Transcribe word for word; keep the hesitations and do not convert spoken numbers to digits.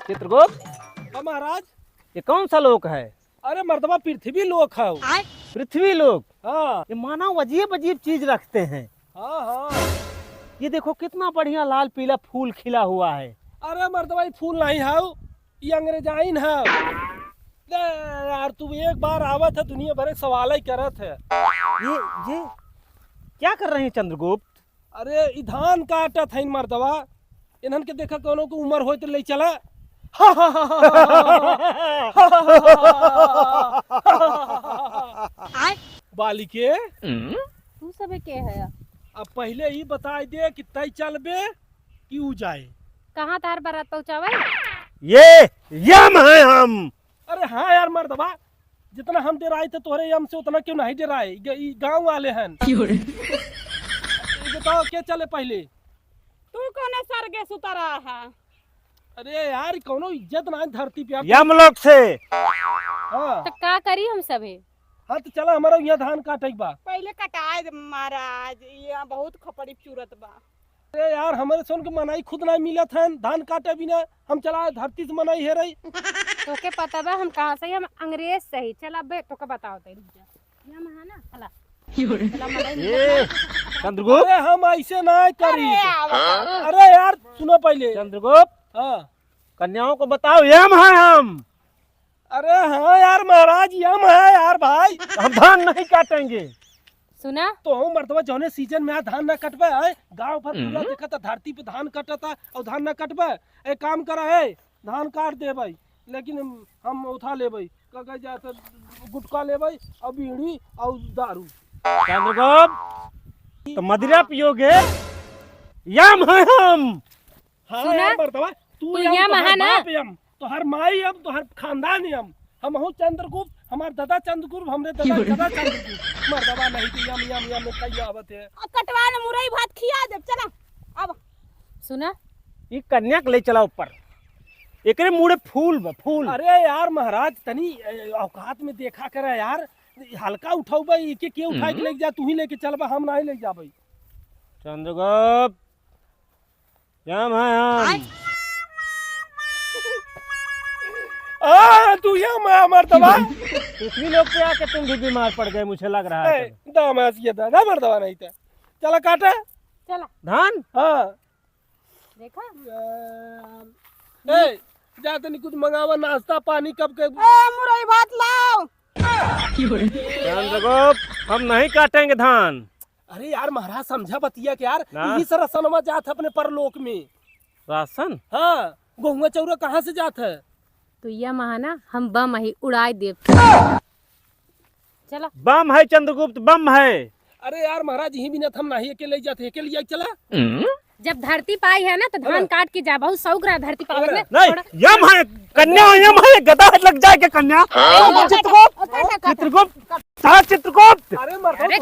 चित्रगुप्त, हाँ महाराज। ये कौन सा लोक है? अरे मर्दवा, पृथ्वी लोक है। पृथ्वी लोक? हाँ। ये मानव अजीब अजीब चीज रखते हैं। हाँ, हाँ। ये देखो कितना बढ़िया लाल पीला फूल खिला हुआ है। अरे मर्दवा, ये फूल नहीं है, ये अंग्रेजाइन है। ले यार, तू एक बार आवत है, दुनिया भर के सवाल ही करत है। ये, ये क्या कर रहे हैं चंद्रगुप्त? अरे, ई धान काटत हईन मर्दवा। इन्हन के देखा, कौनो के उमर होई त ले चला। आय? बालिके, तू सबे के है? अब पहिले ई बताई दे कि तई चलबे कि ऊ जाए। कहाँ तार बारात पहुँचावे? ये यम है हम। अरे हाँ यार मर्दवा, जितना हम डेराई थे तोहरे यम से, उतना क्यों नहीं डेराए? ग-, ई गाँव वाले हैं। क्यों रे? ई बताओ, के चले पहिले? तू कौने सरगे सुतरा है? अरे यार, कौनो इज्जत ना है धरती पे यार। यमलोक से। हाँ। तो का करी हम सभे? हाँ, तो चला, हमारा यहाँ धान काटे के बा। पहिले कटाए दे महाराज, ये बहुत खपड़ी चूरत बा। अरे यार, हमरे सन के मनई खुद ना मिलत हन, धान काटे बिना। हम चला धरती से मनई हेरई। तोके पता बा हम कहाँ से ही, हम अंग्रेज से ही। चल अबे तोके बताओ तई, रुक जा। यहाँ महा ना, चला। चला मनई ए, मिलत ना। चंद्रगुप्त। अरे हम ऐसे ना करी। अरे आवा। अरे यार, सुनो पहिले। चंद्रगुप्त। हाँ। कन्याओं को बताओ, यम है हम। अरे हाँ यार महाराज, यम है यार भाई। हम धान नहीं काटेंगे। सुना? तो हूँ मर्दवा, जौने सीजन में आ धान ना कटबे, आए गाँव भर पूरा हम्म। देखा था धरती पे धान कटता और धान ना कटबे। एक काम करा है, धान काट दे भाई, लेकिन हम, हम उठा ले भाई, का कहे जाए तो गुटखा ले भाई और बीड़ी और दारू। चंद्रगुप्त, तो मदिरा पियोगे? यम है हम। हाँ सुना? यार मर्दवा, तू तू यम यम तोहर है ना? बाप यम, तोहर माई यम, तोहर खानदान यम। हमहू चंद्रगुप्त, हमार दादा चंद्रगुप्त, हमरे दादा, दादा चंद्रगुप्त। मर्दवा नहीं तो यम, यम, यम में कई आवत है। आ, कटवा ले मुरई भात खिया देब, चला, अब। सुना? ई कन्या के ले चला ऊपर। एकरे मुड़े फूल बा, फूल। अरे यार महाराज, तनी, ए, औकात में देखा करा यार। हल्का उठाऊ बा, एके के उठाए के हम्म। लेके जा, तू ही लेके चल बा, हम नहीं ले जाबे। चंद्रगुप्त, क्या भाई हम? आ, तू ये मा-, मर्दवा। पृथ्वी लोक पे आके तुम भी बीमार पड़ गए, मुझे लग रहा है। ए, दामाद ये दादा मर्दवा नहीं था। चला काटा। चला। धान? हाँ। देखा? ए, जा तनी कुछ मंगावा, नाश्ता पानी कब के। ए, मुरई भात लाओ। चंद्रगुप्त, हम नहीं काटेंगे धान। अरे यार महाराज, समझा बतिया के यार, ना। यही से रासनवा जात है अपने परलोक में। रासन? हाँ, गहुआ चौरा कहाँ से जात है? तो यह महा ना, हम बम ही उड़ाए देब। चला। बम है चंद्रगुप्त, बम है। अरे यार महाराज, यही बिना हम नहीं अकेले जाते, अकेले जाए चला। जब धरती पाई है ना, तो धान अरे। काट के जा, बहुत शौक रहा धरती पावे में। नहीं, थोड़ा यम है, कन्या यम है, गदा लग जाए के कन्या। हाँ। चित्रगुप्त, ओ, काटा, काटा। चित्रगुप्त, साला चित्रगुप्त। अरे मर अरे।